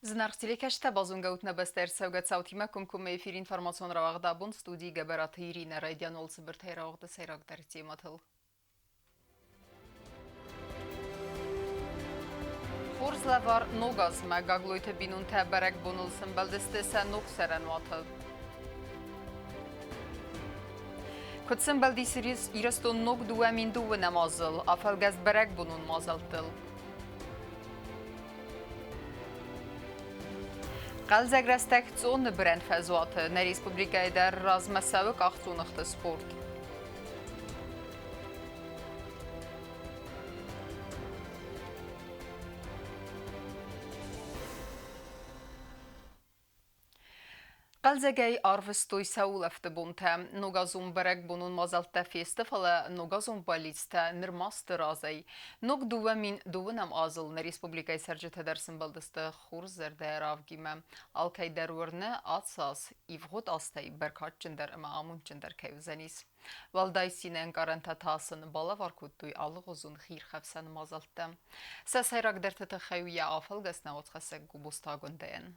Зынаргъ телекӕсджытӕ, базонгӕ ут нӕ бӕстӕ ӕрцӕугӕ цаутимӕ комкоммӕ эфир информацион рауагъд абон студийы Гӕбӕраты Иринӕ райдиан уал цыбыртӕй рауагъды сӕйрагдӕр темӕтыл. Хорз лӕвар ног азмӕ Гаглойты бинонтӕ бӕрӕгбоныл сӕмбӕлдысты сӕ ног цӕрӕнуаты. Куыд сӕмбӕлдис Ирыстон ног 2002 азыл, афӕлгӕст бӕрӕгбонон мадзӕлттыл. Хъӕлдзӕг рӕстӕг Цъоны бырӕн фӕзуаты нӕ республикӕйы дӕр размӕ цӕуы къахдзоныгъты спорт. Хъӕлдзӕгӕй арвыстой сӕ улӕфты бонтӕ. Ногазон бӕрӕгбонон мадзӕлттӕ фесты, фӕлӕ ногазон бӕллицтӕ нырма сты разӕй. Ног 2002 азыл нӕ республикӕйы цӕрджытӕ дӕр сымбӕлдысты хурзӕрдӕ равгимӕ. Алкӕй дӕр уырны, ацы аз ивгъуыд азтӕй бӕркадджындӕр ӕмӕ амондджындӕр кӕй уыдзӕнис. Уӕлдай цины ӕнкъарӕнтӕ та сын балӕвар кодтой алыгъуызон хиирхӕфсӕн мадзӕлттӕ. Сӕ сӕйрагдӕрты тыххӕй у йӕ афӕлгӕс науӕдхӕссӕг Губозты Агуындӕйӕн.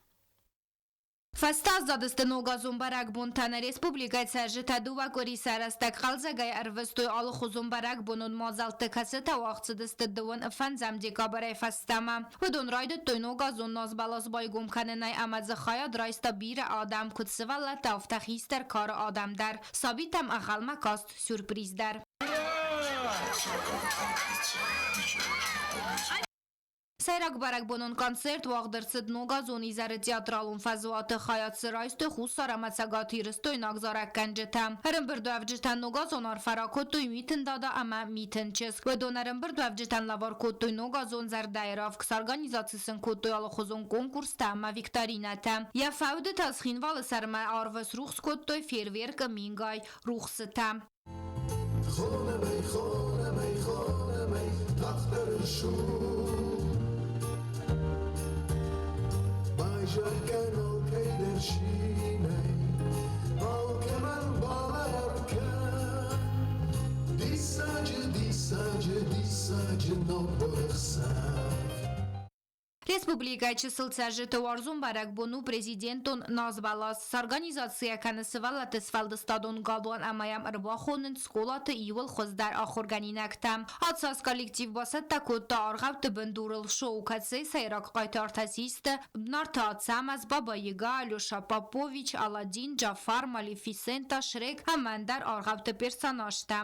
Фӕстӕ аззадысты ногазон бӕрӕгбонтӕ. Нӕ республикӕйы цӕрджытӕ дыууӕ къуыри сӕ рӕстӕг хъӕлдзӕгӕй ӕрвыстой алыхуызон бӕрӕгбонон мадзӕлтты, кӕцытӕ уагъд цыдысты дыууын фӕндзӕм декабрӕй фӕстӕмӕ. Уыдон райдыдтой ногазон назбӕлас байгом кӕнынӕй ӕмӕ дзы хайад райста бирӕ адӕм, куыд сывӕллӕттӕ, афтӕ хистӕр кары адӕм дӕр. Сабитӕм ӕнхъӕлмӕ каст сюрприз дӕр. Сӕйраг бӕрӕгбонон концерт уагъд ӕрцыд ногазон изӕры театралон фӕзуаты. Хайад дзы райстой Хуссар ӕмӕ Цӕгат Ирыстойнаг зарӕггӕнджытӕ. Ӕрӕмбырдуӕвджытӕн ногазон арфӕ ракодтой Митын Дада ӕмӕ Митын чызг. Уыдон ӕрӕмбырдуӕвджытӕн лӕвар кодтой ногазон зӕрдӕйы равг, сорганизаци сын кодтой алыхуызон конкурстӕ ӕмӕ викторинӕтӕ. Йӕ фӕуды та Цхинвалы сӕрмӕ арвы срухс кодтой фейерверкы мингай рухсытӕ. Хонӕм ӕй, хонӕм ӕй, хонӕм ӕй, тагъддӕр ссу. Байзӕр кӕн алкӕй дӕр шинӕй, алкӕмӕн балӕвар кӕн. Диссаджы, диссаджы, диссаджы ног ӕхсӕв. Республикӕйы чысыл цӕрджыты уарзон бӕрӕгбон у президентон назбӕлас. Сорганизацийӕ кӕны сывӕллӕтты сфӕлдыстадон галуан ӕмӕ йӕм ӕрбахонынц скъолаты иууыл хуыздӕр ахуыргӕнинӕгтӕ. Ацы аз коллектив бацӕттӕ кодта аргъӕутты бындурыл шоу, кӕцыйы сӕйраг хъайтартӕ систы Нарты Ацӕмӕз, Баба Яга, Алеша Попович, Аладдин, Джафар, Малефисента, Шрек ӕмӕ ӕндӕр аргъӕутты персонажтӕ.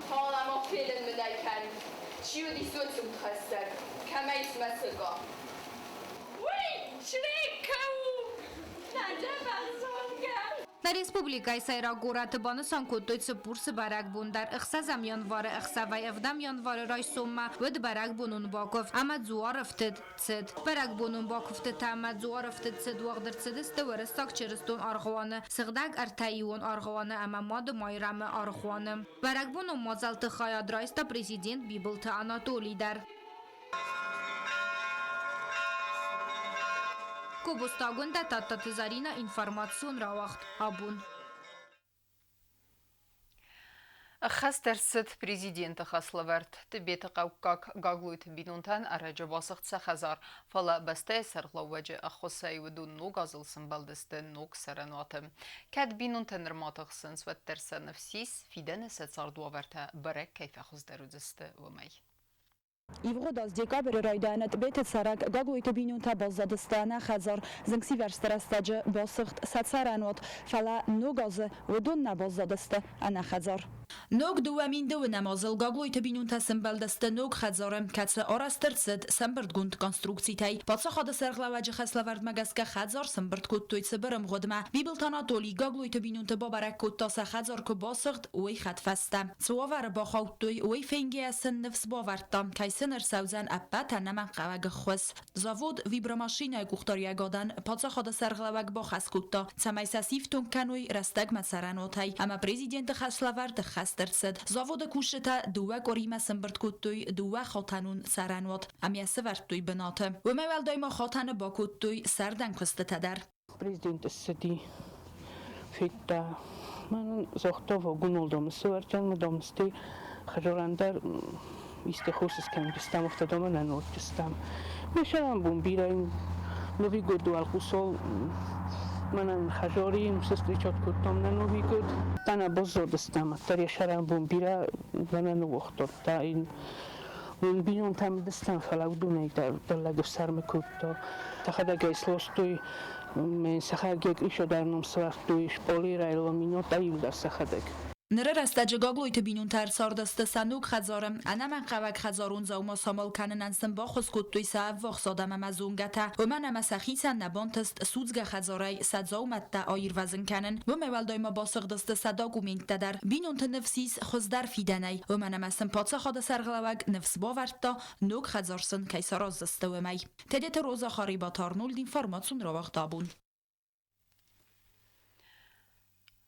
Хъуамӕ фенын мын ӕй кӕн, чи уыдис уыцы удхӕссӕг, кӕмӕй смӕсыга. Уый Шрек кӕу! Нӕ дӕ базонгӕ! Нӕ республикӕйы сӕйраг горӕты банысан кодтой Цыппурсы бӕрӕгбон дӕр. Ӕхсӕзӕм январы ӕхсӕвӕй ӕвдӕм январы райсоммӕ уыд бӕрӕгбонон бакуывд ӕмӕ дзуарӕфтыд цыд. Бӕрӕгбонон бакуывдтытӕ ӕмӕ дзуарӕфтыд цыд уагъд ӕрцыдысты Уырыссаг чырыстон аргъуаны, Сыгъдӕг Ӕртӕиуон аргъуаны ӕмӕ Мады Майрӕмы аргъуаны. Бӕрӕгбонон мадзӕлтты хайад райста президент Бибылты Анатолий дӕр. Кобустагондӕ Тадтаты Зарина информацион рауагъд абон. Ӕххӕст ӕрцыд президенты хӕслӕвӕрд. Тъбеты хъӕуккаг Гаглойты бинонтӕн ӕрӕджы басыгъд сӕ хӕдзар, фӕлӕ бӕстӕйы сӕргълӕууӕджы ӕххуысӕй уыдон ног азыл сымбӕлдысты ног цӕрӕнуаты. Кӕд бинонтӕ нырма тыхсынц, уӕддӕр сӕ ныфс ис, фидӕны сӕ цардуавӕртӕ бӕрӕг кӕй фӕхуыздӕр уыдзысты, уымӕй. Ивгъуыд аз декабры райдайӕны Тъбеты цӕрӕг Гаглойты бинонтӕ баззадысты ӕнӕ хӕдзар. Зынгсивӕрзты рӕстӕджы басыгъд сӕ цӕрӕнуат, фӕлӕ ног азы уыдон нӕ баззадысты ӕнӕ хӕдзар. Ног 2002 азыл Гаглойты бинонтӕ сӕмбӕлдысты ног хӕдзары, кӕцы арӕзт ӕрцыд сӕмбырдгонд конструкцитӕй. Паддзахады сӕргълӕууӕджы хӕслӕвӕрдмӕ гӕсгӕ хӕдзар сӕмбырд кодтой цыбыр ӕмгъуыдмӕ. Бибылты Анатолий Гаглойты бинонты бабӕрӕг кодта сӕ хӕдзар куы басыгъд, уый хӕдфӕстӕ. Цы уавӕры бахаудтой, уый фенгӕйӕ сын ныфс бавӕрдта, кӕй сын ӕрцӕудзӕн ӕппӕт ӕнӕмӕнгхъӕуӕг ӕххуыс. Завод вибромашинӕйы къухдариуӕгадӕн паддзахады сӕргълӕууӕг бахӕс кодта, цӕмӕй сӕ сифтонг кӕной рӕстӕгмӕ цӕрӕнуатӕй ӕмӕ президенты хӕслӕвӕрд ӕххӕст ӕрцыд. Заводы кусджытӕ дыууӕ къуыримӕ сӕмбырд кодтой дыууӕ хатӕнон цӕрӕнуат ӕмӕ йӕ сӕвӕрдтой бынаты. Уымӕй уӕлдай ма хатӕны бакодтой сӕрдӕн куыстытӕ дӕр. Президент ссыди, федта, мӕнӕн загъта вагонолдомы сывӕрджынмӕ домсти хӕдзарӕн дӕр исты хос скӕндзыстӕм, афтӕ домӕ нӕ нотдзыстӕм. Ме сӕрӕнбон бирӕ ин Новый год уӕлхъусыл мӕнӕн хӕдзары встречать кодтам нӕ Новый год. Та нӕ баззадыстӕм, ӕддӕр йӕ сӕрӕнбон бирӕ нӕ ныууагъта. Та йын бинонтӕм уыдыстӕм, фӕлӕ уыдонӕй дӕр дӕллаг ӕфсӕрмы кодта. Сӕхӕдӕг ӕй сластой, сӕхӕдӕг йӕ къиса дӕр ном сӕвӕрдтой, шпалерӕй ламинат иуылдӕр сӕхӕдӕг. Ныры рӕстӕджы Гаглойты бинонтӕ ӕрцардысты сӕ ног хӕдзары. Ӕнӕмӕнгхъӕуӕг хӕдзарон дзаума самал кӕнынӕн сын баххуыс кодтой сӕ ӕввахс адӕм ӕмӕ зонгӕтӕ, уымӕн ӕмӕ сӕхицӕн нӕ бантыст судзгӕ хӕдзарӕй сӕ дзаумӕттӕ аирвӕзын кӕнын. Уымӕй уӕлдай ма басыгъдысты сӕ документтӕ дӕр. Бинонты ныфс ис хуыздӕр фидӕнӕй, уымӕн ӕмӕ сын паддзахады сӕргълӕууӕг ныфс бавӕрдта, ног хӕдзар сын кӕй сараздзысты, уымӕй. Тедеты Роза Харибаты Арнольд информацион рауагъд абон.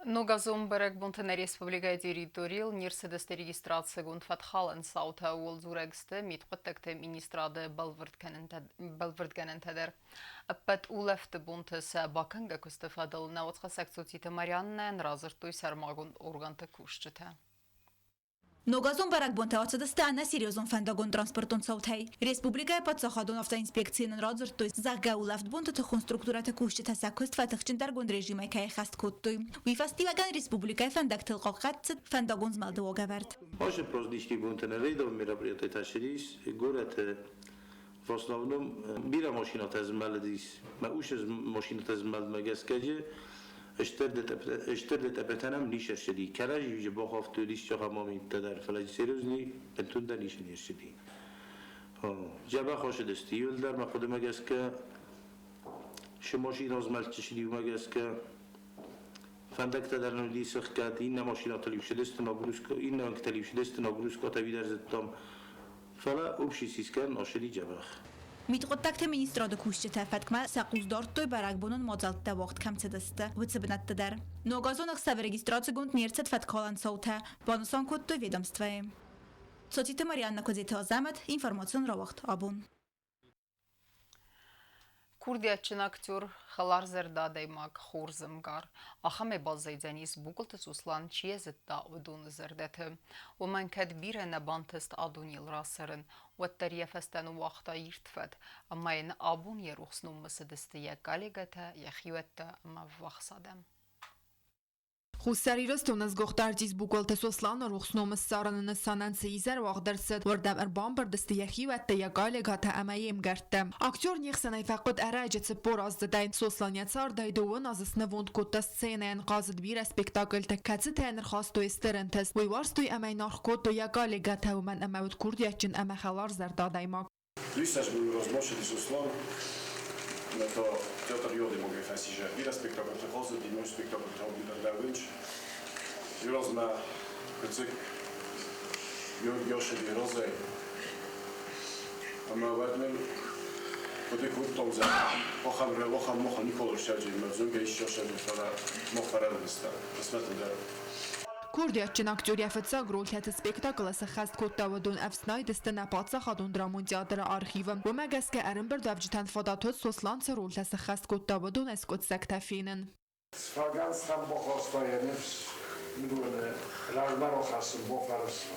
Ногазон бӕрӕгбонты нӕ республикӕйы территорийыл не рцыдысты регистрацигонд фӕткхалӕн цаутӕ, ууыл дзурӕг сты мидхъуыддӕгты министрады бӕлвырдгӕнӕнтӕ дӕр. Ӕппӕт улӕфты бонты сӕ бакӕнгӕ куысты фӕдыл нӕ уацхӕссӕг Цоциты Марианнӕйӕн радзырдтой сӕрмагонд органты кусджытӕ. Ногазон бӕрӕгбонтӕ ацыдысты ӕнӕсерьезон фӕндагон-транспортон цаутӕй. Республикӕйы паддзахадон автоинспекцийы нын радзырдтой, зӕгъгӕ, улӕфтбонты тыхон структурӕты кусджытӕ сӕ куыст фӕтыхджындӕргонд режимӕй кӕй ӕххӕст кодтой. Уый фӕстиуӕгӕн республикӕйы фӕндӕгтыл хъахъхъӕд цыд фӕндагон змӕлды уагӕвӕрд. Ваше праздничные бонты нӕ рейдовый мероприятийтӕ ссыдис горӕты. В основном бирӕ машинӕтӕ змӕлыдис. Мӕ усы машинӕтӕ змӕлдмӕ гӕсгӕ стыр ДТП-тӕ нӕм ницы ӕрцыди. Кӕрӕдзи бахафтой дисчахӕм моменттӕ дӕр, фӕлӕ серьезный бынтондӕр ницы не рцыди. Дзӕбӕх ацыдысты. Иуылдӕр мӕ хъуыдымӕ гӕсгӕ, цы машинӕ змӕлд цыди, уымӕ гӕсгӕ фӕндӕгтӕ дӕр нын уыди сыхгӕд, иннӕ машинӕтыл-иу цыдысты нагрузка, иннӕ уӕнгтыл-иу цыдысты нагрузкӕтӕ уый дӕр зыдтам. Фӕлӕ общий сискӕн ацыди дзӕбӕх. Мидхъуыддӕгты министрады кусджытӕ фӕткмӕ сӕ хъус дардтой бӕрӕгбонон мадзӕлттӕ уагъд кӕм цыдысты, уыцы бынӕтты дӕр. Ногазон ӕхсӕвы регистрацигонд не рцыд фӕткхалӕн цаутӕ, банысан кодтой ведомствӕйы. Цоциты Марианна Куыдзеты Азӕмӕт, информацион рауагъд абон. Курдиатджын актер, хӕларзӕрдӕ адӕймаг, хорз ӕмгар. Ахӕмӕй баззайдзӕнис Букъылты Сослан, чи йӕ зыдта, уыдоны зӕрдӕты. Уымӕн кӕд бирӕ нӕ бантыст а дунейыл рацӕрын, уӕддӕр йӕ фӕстӕ ныууагъта ирд фӕд, ӕмӕ йын абон йӕ рухс ном мысыдысты йӕ коллегӕтӕ, йӕ хиуӕттӕ ӕмӕ ӕввахс адӕм. Хуссар Ирыстоны сгуыхт артист Букъылты Сосланы рухс ном ссарыны нысанӕн цы изӕр уагъд ӕрцыд, уырдӕм ӕрбамбырд сты йӕ хиуӕттӕ, йӕ коллегӕтӕ ӕмӕ йе мгӕрттӕ. Актер не хсӕнӕй фӕхъуыд ӕрӕджы 40 аздзыдӕй. Сослан йӕ цардӕй дыууын азы снывонд кодта сценӕйӕн, хъазыд бирӕ спектакльтӕ, кӕцытӕ ӕрхастой стыр ӕнтыст. Уый уарзтой ӕмӕ йын аргъ кодтой йӕ коллегӕтӕ, уымӕн ӕмӕ уыд курдиатджын ӕмӕ хӕларзӕрдӕ адӕймаг. Листасбől az Сослан, mert a teatr jól feszízse. Bire spektakel hazudi, most spektakel haudi Razma köcök Georgi Rozai. Ама ваднел куды куттом за охам охам моха Николаш шаджи мазунга ищо шаджи фала мохаралиста. Посмотрим. Курдиатджын актер йӕ фыццаг ролтӕты спектаклы сӕххӕст кодта уыдон ӕфснайдысты нӕ паддзахадон драмон театры архивы. Уымӕ гӕсгӕ ӕрӕмбырдуӕвджытӕн фадат уыд Сослан цы ролтӕ сӕххӕст кодта, уыдонӕй скъуыддзӕгтӕ фенын. Сфӕлгӕнцтӕм бахаста йӕ ныфс уыдоны размӕ рахӕссын бафӕрӕзта.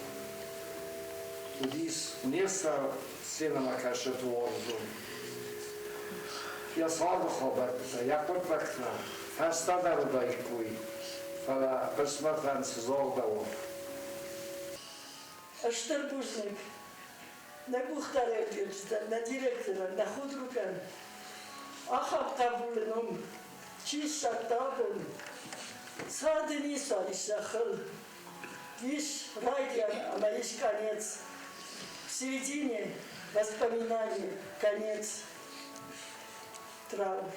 Уыдис не сценӕмӕкӕсджыты уарзон. Йӕ царды хабӕрттӕ, йӕ хъуыддӕгтӕ фӕстӕдӕр уыдаиккой, фӕлӕ хъысмӕтӕн цы загъдӕуа. Стыр бузныг нӕ къухдариуӕггӕнджытӕн, нӕ директорӕн, нӕ худрукӕн. Ахӕм хъӕбулы ном чи ссардта абон, царды ницуал ис зӕххыл. Ис райдиан ӕмӕ ис конец. В середине воспоминаний конец. Траур.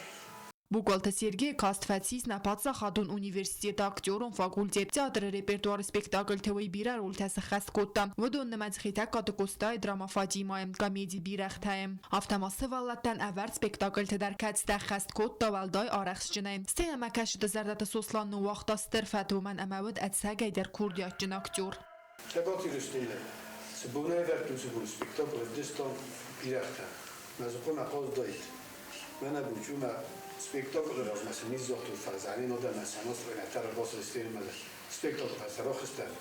Букъалты Сергей каст фӕцис нӕ паддзахадон университеты актерон факультет. Театры репертуары спектакльты уый бирӕ ролтӕ сӕххӕст кодта. Уыдон нымӕц Хетӕгкаты Къостайы драма «Фатимайы», комеди «Бирӕгътӕ-йы». Афтӕ ма сывӕллӕттӕн ӕвӕрд спектакльты дӕр кӕцытӕ ӕххӕст кодта уӕлдай арӕхстджынӕй. Сценӕмӕкӕсджыты зӕрдӕты Сослан ныууагъта стыр фӕд, уымӕн ӕмӕ уыд ӕцӕгӕйдӕр курдиатджын актер. Цӕгат Ирыстоны цы бонӕй ӕвӕрдтой, цы бон спектакль ӕвдыстам «Бирӕгътӕ». Мӕ дзыхъхъы мӕ хъазыдаид. Мӕнӕ Бучумӕ спектаклы размӕ цы низдзагътой фӕлдзӕни адӕмӕн сӕ настроенӕ ӕрбацыдысты ӕмӕ спектаклы фӕстӕ рахызтӕн.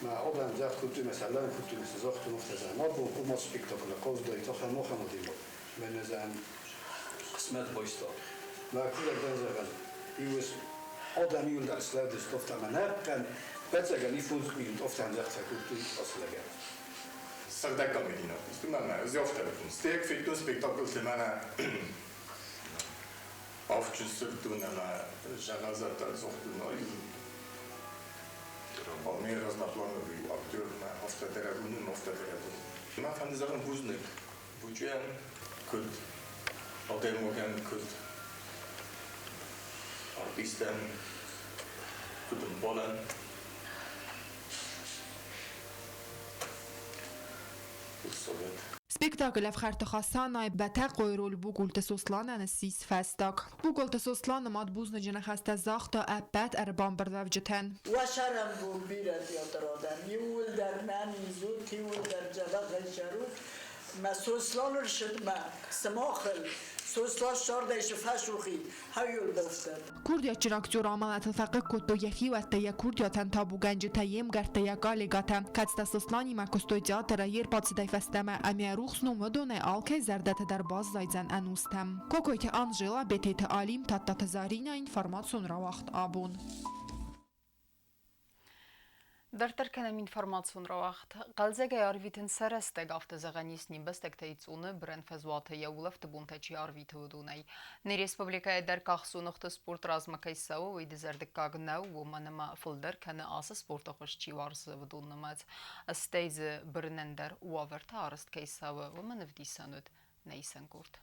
Мӕ адӕм загъд кодтой, мӕ сӕллӕн кодтой, мӕ сӕ загътон, афтӕ зӕгъӕм, абон ома спектаклы хъазыдаид ахӕм ахӕм адӕймаг. Мӕнӕ зӕгъӕм, Хъысмӕт байста. Мӕ курӕг дӕн зӕгъӕн, иу адӕм иуылдӕр слӕудысты афтӕ ӕмӕ нӕхъӕн ӕцӕгӕн ифондз минут афтӕ ӕмдзӕгъдтӕ кодтой ацы лӕгӕн. Сыгъдӕг комедийы артист у мӕнӕ, ӕз афтӕ Стӕй федтон спектакльты мӕнӕ авджын сырддон ӕмӕ зӕгъӕзӕдтӕ дзугъдон вполне разноплановый актер, афтӕ дӕр уынын, афтӕ дӕр уынын. Мӕ фӕнды зӕгъын бузныг Бучъийӕн, куыд адӕймагӕн, куыд артистӕн, куыд ӕмбалӕн. Совет. Спектакль Ӕфхӕрдты Хасанайы Бӕтӕхъойы роль Букуылты Сосланӕн ссис фӕстаг. Букуылты Сослан нымад бузныджы ныхӕстӕ загъта ӕппӕт ӕрбамбырдуӕвджытӕн. Уӕ сӕрӕнбон бирӕ театр адӕм, иууылдӕр мӕн изут, иууылдӕр дзӕбӕхӕй цӕрут. Мӕ Сосланы рсыдмӕ, сымахыл, Сослан ссардӕй цы фӕсухи, хӕйыл бафтӕд. Курдиатджын актер амӕлӕтыл фӕхъыг кодтой йӕ хиуӕттӕ, йӕ курдиатӕн табугӕнджытӕ, йе мгӕрттӕ, йӕ коллегӕтӕ. Кӕцытӕ Сосланимӕ куыстой театры, йе рбацыдӕй фӕстӕмӕ ӕмӕ рухс ном уыдонӕй алкӕй зӕрдӕты дӕр баззайдзӕн ӕнустӕм. Кокойты Анжела, Бететы Алим, Тадтаты Заринӕ, информацион рауагъд абон. Дарддӕр кӕнӕм информацион рауагъд. Хъӕлдзӕгӕй арвитын сӕ рӕстӕг, афтӕ зӕгъӕн ис не мбӕстӕгтӕй Цъоны бырӕн фӕзуаты йӕ улӕфты бонтӕ чи арвиты, уыдонӕй. Нӕ республикӕйы дӕр къахдзоныгъты спорт размӕ кӕй цӕуы, уый дызӕрдыггаг нӕу, уымӕн ӕмӕ фылдӕр кӕны ацы спорты хуыз чи уарзы, уыдон нымӕц. Стӕй дзы бырынӕн дӕр уавӕртӕ арӕзт кӕй цӕуы, уымӕн ӕвдисӕн уыд нӕ исӕнгурд.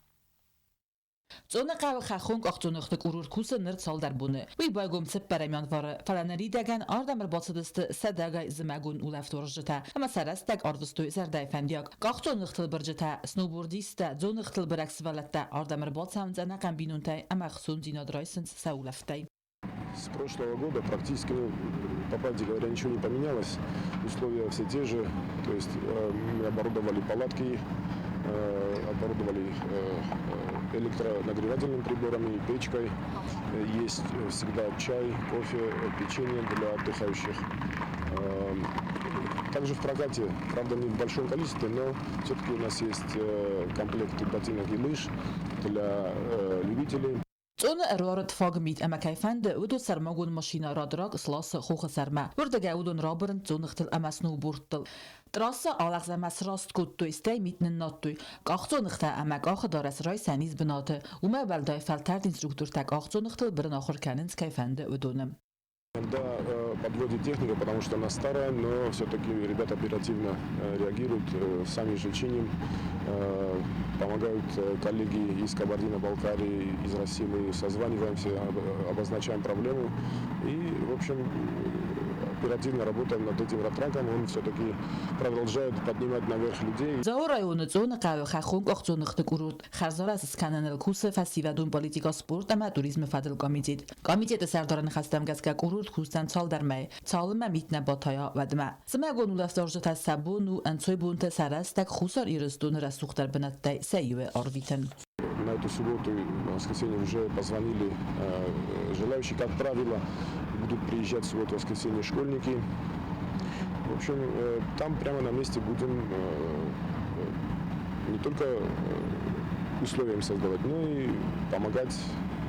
Цъоны хъӕуы хӕххон къахдзоныгъты къурорт кусы ныр цалдӕр боны. Уый байгом цыппӕрӕм январы, фӕлӕ ныридӕгӕн ардӕм ӕрбацыдысты сӕдӕгай зымӕгон улӕфтуарзджытӕ ӕмӕ сӕ рӕстӕг арвыстой зӕрдӕйы фӕндиаг. Къахдзоныгътыл бырджытӕ, сноубордисттӕ, дзоныгътыл бырӕг сывӕллӕттӕ ардӕм ӕрбацӕуынц ӕнӕхъӕн бинонтӕй ӕмӕ ӕхцондзинад райсынц сӕ улӕфтӕй. С прошлого года практически, ну, по правде говоря, ничего не поменялось. Условия все те же. То есть мы оборудовали палатки, оборудовали электронагревательными приборами, печкой. Есть всегда чай, кофе, печенье для отдыхающих. Также в прокате, правда, не в большом количестве, но все-таки у нас есть комплекты ботинок и лыж для любителей. Цъоны ӕруарыд фаг мит ӕмӕ кӕй фӕнды, уыдон сӕрмагонд машинӕ радраг сласы хохы сӕрмӕ. Уырдыгӕй уыдон рабырынц дзоныгътыл ӕмӕ сноубордтыл. Трассӕ алӕгъз ӕмӕ сраст кодтой, стӕй мит ныннадтой. Къахдзоныгътӕ ӕмӕ къахыдарӕс райсӕн ис бынаты. Уымӕй уӕлдай фӕлтӕрд инструктортӕ къахдзоныгътыл бырын ахуыр кӕнынц кӕй фӕнды, уыдоны. Иногда подводит техника, потому что она старая, но все-таки ребята оперативно реагируют, сами же чиним, помогают коллеги из Кабардино-Балкарии, из России. Мы созваниваемся, обозначаем проблему и, в общем, оперативно работаем над этим ратраком. Он все-таки продолжает поднимать наверх людей. Дзауы районы Цъоны хъӕуы хӕххон къахдзоныгъты курорт хӕрзарӕзт скӕныныл кусы фӕсивӕдон политикӕ, спорт ӕмӕ туризмы фӕдыл комитет. Комитеты сӕрдары ныхӕстӕм гӕсгӕ курорт кусдзӕн цалдӕр мӕй, цалынмӕ мит нӕ батайа, уӕдмӕ. Зымӕгон улӕфтуарзджытӕ сӕ бон у ӕнцойбонты сӕ рӕстӕг Хуссар Ирыстоны рӕсугъддӕр бынӕттӕй сӕ иуы арвитын. На эту субботу и на воскресенье уже позвонили желающие, как правило, будут приезжать в субботу и воскресенье школьники. В общем, там прямо на месте будем не только условия им создавать, но и помогать,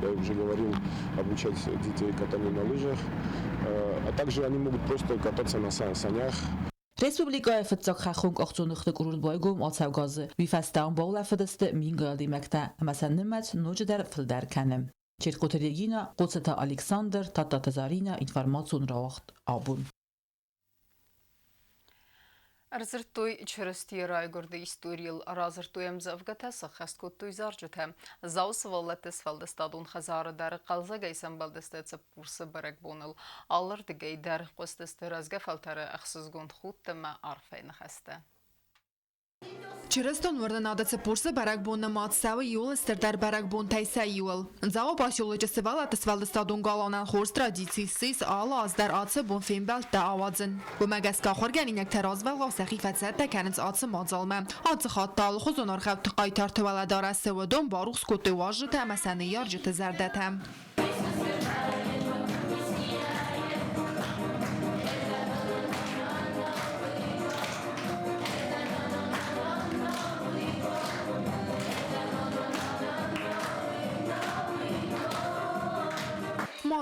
я уже говорил, обучать детей катанию на лыжах. А также они могут просто кататься на санях. Республикӕйы фыццаг хӕххон къахдзоныгъты курорт байгом ацӕугӕ азы. Уый фӕстӕ ам баулӕфыдысты мингай адӕймӕгтӕ ӕмӕ сӕ нымӕц ноджыдӕр фылдӕр кӕны. Черткоты Регина, Хъоцыты Александр, Тадтаты Заринӕ, информацион рауагъд абон. Ӕрдзырдтой Чырыстийы райгуырды историйыл, радзырдтой ӕмдзӕвгӕтӕ, сӕххӕст кодтой зарджытӕ. Дзауы сывӕллӕтты сфӕлдыстадон хӕдзары дӕр хъӕлдзӕгӕй сӕмбӕлдысты Цыппурсы бӕрӕгбоныл. Алырдыгӕй дӕр хъуыстысты рӕзгӕ фӕлтӕры ӕхсызгон худт ӕмӕ арфӕйы ныхӕстӕ. Чырыстон уырнынады Цыппурсы бӕрӕгбон нымад цӕуы иууыл стырдӕр бӕрӕгбонтӕй сӕ иуыл. Дзауы поселочы сывӕллӕтты сфӕлдыстадон галуанӕн хорз традици ссис алы аз дӕр ацы бон фембӕлдтӕ ауадзын. Уымӕ гӕсгӕ ахуыргӕнинӕгтӕ развӕлгъау сӕхи фӕцӕттӕ кӕнынц ацы мадзалмӕ. Ацы хатт алыхуызон аргъӕутты хъайтарты уӕлӕдарӕсы уыдон барухс кодтой уазджытӕ ӕмӕ сӕ ныййарджыты зӕрдӕтӕ.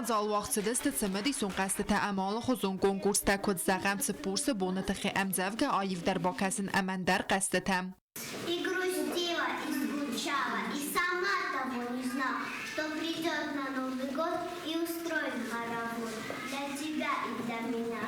Мадзал уагъд цыдысты цымыдисон хъӕзтытӕ ӕмӕ алыхуызон конкурстӕ, куыд зӕгъӕм, Цыппурсы боны тыххӕй ӕмдзӕвгӕ аивдӕр бакӕсын ӕмӕ ӕндӕр хъӕзтытӕ. И грустила, и скучала, и сама того не знала, что придет на Новый год и устроит хоровод для тебя и для меня.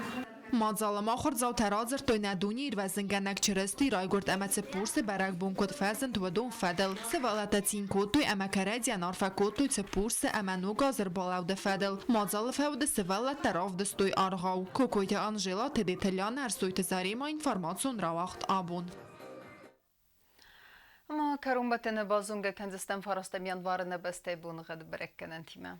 Мадзалы ма ахуырдзаутӕ радзырдтой нӕ дуне ирвӕзынгӕнӕг Чырысти райгуырд ӕмӕ Цыппурсы бӕрӕгбон куыд фӕзынд, уыдон фӕдыл. Сывӕллӕттӕ цин кодтой ӕмӕ кӕрӕдзийӕн арфӕ кодтой Цыппурсы ӕмӕ Ног азы ӕрбалӕуды фӕдыл. Мадзалы фӕуды сывӕллӕттӕ равдыстой аргъау. Кокойты Анжела, Тедеты Лянӕ, Ӕрсойты Заремӕ информацион рауагъд абон. Ӕмӕ кӕронбӕттӕны базонгӕ кӕндзыстӕм фарастӕм январы нӕ бӕстӕйы боныгъӕды бӕрӕггӕнӕнтимӕ.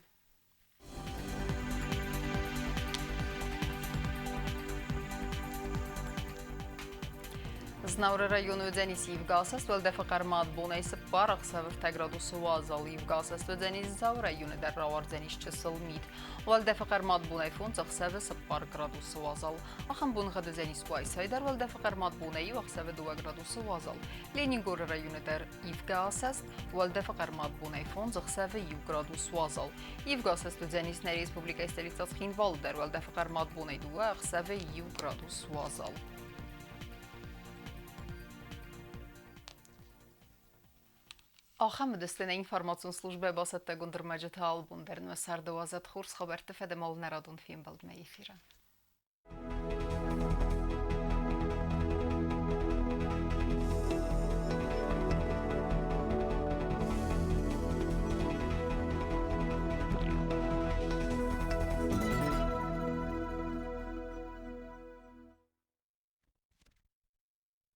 Знауыры районы уыдзӕнис ивгӕ уӕлдӕфы хъӕрмад бонӕй 4 ӕхсӕвы 3 градусы уазал. Ивгӕ уыдзӕнис Дзауы районы дӕр рауардзӕнис чысыл мит. Уӕлдӕфы хъӕрмад бонӕй 5 ӕхсӕвы 4 градусы уазал. Ахӕм боныгъӕд уыдзӕнис Къуайсайы дӕр уӕлдӕфы хъӕрмад бонӕй 1 ӕхсӕвы 2 градусы уазал. Ленингоры районы дӕр ивгӕ асӕст, уӕлдӕфы хъӕрмад бонӕй 5 ӕхсӕвы 1 градус уазал. Ивгӕ асӕст уыдзӕнис нӕ республикӕйы столицӕ Цхинвалы дӕр уӕлдӕфы хъӕрмад бонӕй 2 ӕхсӕвы 1 градус уазал. Ахӕм уыдысты нӕ информацион службӕ бацӕттӕгонд ӕрмӕджытӕ албон дӕр нӕ царды уадзӕд хорз хабӕртты фӕдӕмал нӕ радон фембӕлдмӕ эфиры.